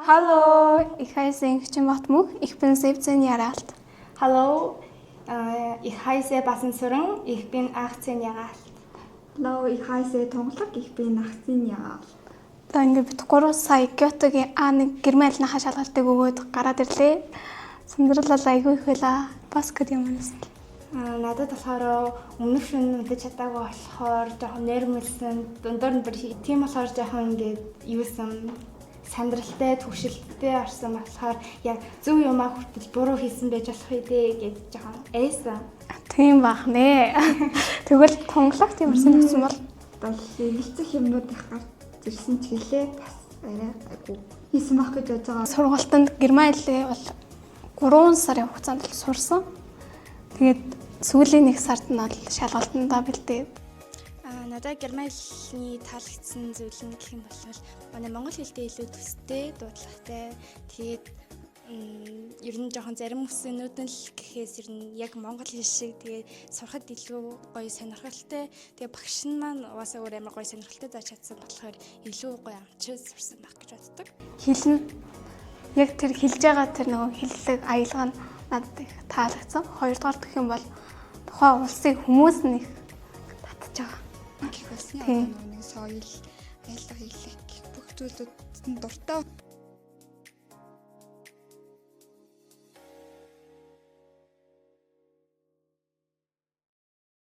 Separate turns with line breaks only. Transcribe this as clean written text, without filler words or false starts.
Hallo, ich heiße Инхчин Батмөх. Ich bin 17 Jahre alt.
Hallo, ich heiße Basansuran. Ich bin 18 Jahre alt.
Hallo, ich heiße Тунгалаг. Ich bin 18 Jahre alt.
За, ингээд бид 3 сая Гётегийн А1 герман хэлний шалгалтыг өгөөд гараад ирлээ. Сандрал бол айгүй их байла. Бас гэдэг юм уу?
Надад болохоор өмнөх шөнө унтаж чадаагүй болохоор жоохон нервмэлсэн, дундуур нь бүр тийм болохоор жоохон ингээд юусан, сандралтай, түгшилттэй орсон болохоор яг зөв юмаа хүртэл буруу хийсэн байж болох үү дээ гэж жоохон айсан.
Тийм бах нэ. Тэгвэл Тунгалагт ямар санагдсан бол?
Бол эргэлзэх юмнууд их гарч ирсэн ч гэлээ, бас арай айгүй хийсэн байх гэж бодож байгаа.
Сургалтанд герман хэлээ бол 3 сарын хугацаанд л сурсан. Тэгээд сүүлийн нэг сард нь бол шалгалтандаа бэлдээд.
Надад герман хэлний таалагдсан зүйл нь гэх юм бол манай монгол хэлтэй илүү төстэй, дуудлагатай. Тэгээд ер нь жоохон зарим үгснүүд нь л гэхээс ер нь яг монгол хэл шиг, тэгээд сурахад илүү гоё, сонирхолтой. Тэгээд багш нь маань угаасаа өөр амар гоё, сонирхолтой зааж чадсан болохоор илүү гоё амчиж сурсан байх гэж боддог.
Хэл нь яг тэр хэлж байгаа тэр нөгөө хэллэг аялга нь надад их таалагдсан. Хоёрдугаар гэх юм бол тухайн улсын хүмүүс нь их татж байгаа.
Гэх болсон одоо нөгөө нэг соёл, аялга, хэллэг гэх бүх зүйлүүд нь дуртай.